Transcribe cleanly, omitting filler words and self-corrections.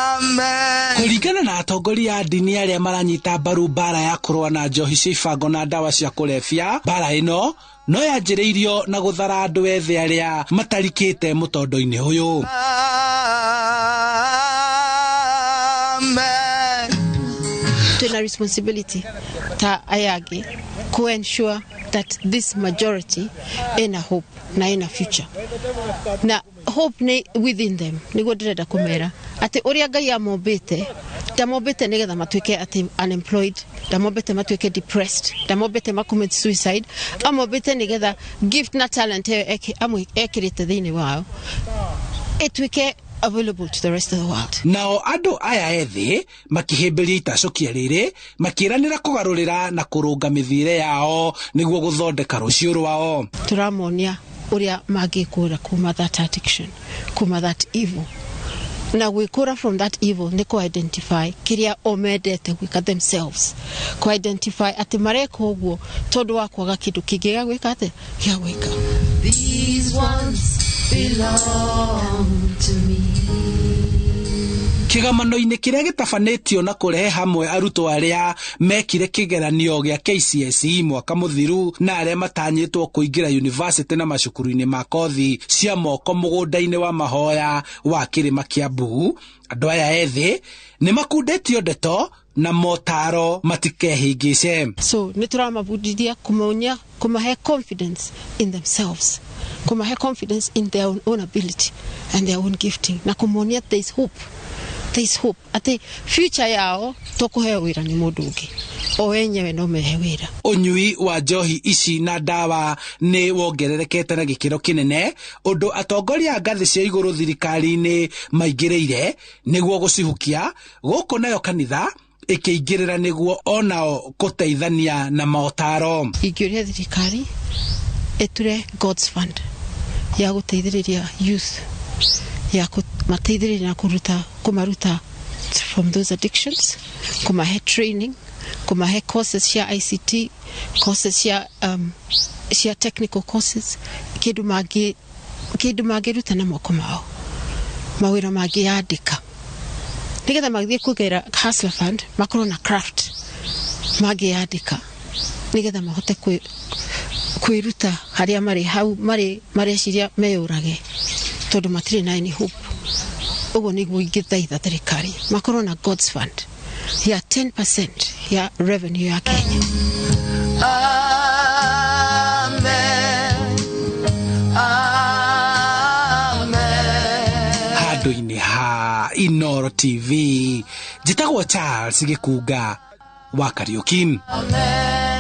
Amen. Kũringana na atongoria a ndini arĩa maranyita mbaru mbara ya kũrũa na njohi cia ibango na ndawa cia kũrebia, mbara ĩno no yanjĩrĩirio na gũthara andũ ethĩ arĩa matarikĩte mũtondo-inĩ ũyũ. Amen. Twina responsibility ta aya angĩ ku ensure that this majority ina hope na ina future na hope nĩ within them. Nĩguo ndĩrenda kũmera atĩ ũrĩa Ngai amombĩte, ndamombĩte nĩgetha matuĩke atĩ unemployed, ndamombĩte matuĩke depressed, ndamombĩte ma commit suicide. Amombĩte nĩgetha gift na talent ĩyo ekĩrĩte thĩinĩ wao ĩtuĩke available to the rest of the world. Nao andũ aya ethĩ makĩhĩmbĩria itacũkia rĩrĩ, makĩĩranĩra kũgarũrĩra na kũrũnga mĩthiĩre yao nĩguo gũthondeka rũciũ rwao. Tũramonia ũrĩa mangĩkũra kuma that addiction, kuma that evil, na gwĩkũra from that evil nĩ kũ-identify kĩrĩa o mendete gwĩka themselves, kũ-identify atĩ mareka ũguo tondũ wa kwaga kĩndũ kĩngĩ gĩa gwĩka atĩ gĩa gwĩka. These ones belong to me. Kĩgomano-inĩ kĩrĩa gĩtabanĩtio na kũrehe hamwe arutwo arĩa mekire kĩgeranio gĩa KCSE mwaka mũthiru na arĩa matanyĩtwo kũingĩra university na macukuru-inĩ ma kothi cia moko mũgũnda-inĩ wa mahoya wa kĩrĩma kĩa Mbugu, andũ aya ethĩ nĩ makundĩtio ndeto na motaro matikehĩngĩce. So nĩ tũramabundithia kũmonia, kũmahe confidence in themselves, kũmahe confidence in their own ability and their own gifting, na kũmonia there is hope, there is hope atĩ future yao to kũheo wĩra nĩ mũndũ ũngĩ, o enyewe no mehe wĩra. Ũnyui wa njohi ici na ndawa nĩ wongererekete na gĩkĩro kĩnene, ũndũ atongoria a ngathĩ cia igũrũ thirikari-inĩ maingĩrĩire nĩguo gũcihukia. Gũkũ nayo kanitha ĩkĩingĩrĩra nĩguo onao gũteithania na maotaro. Ingĩũria thirikari ĩture God's Fund ya gũteithĩrĩria youth, ya kũmateithĩrĩria na kũruta, kũmaruta from those addictions, kũmahe training, kũmahe courses cia ICT, courses cia technical courses, kĩndũ mangĩruta na moko mao, mawĩra mangĩyandĩka nĩgetha magĩthiĩ kũgera Hustler Fund makorwo na craft mangĩyandĩka nĩgetha mahote kwĩruta harĩa marĩ hau marĩ mareciria meyũrage tondũ matirĩ na any hope. Ũguo nĩguo ingĩthaitha thirikari makorwo na God's Fund ya 10% ya revenue ya Kenya. Amen. Amen. Handũ-inĩ ha Inoro TV, njĩtagwo Charles Gĩkunga wa Kariũki. Amen.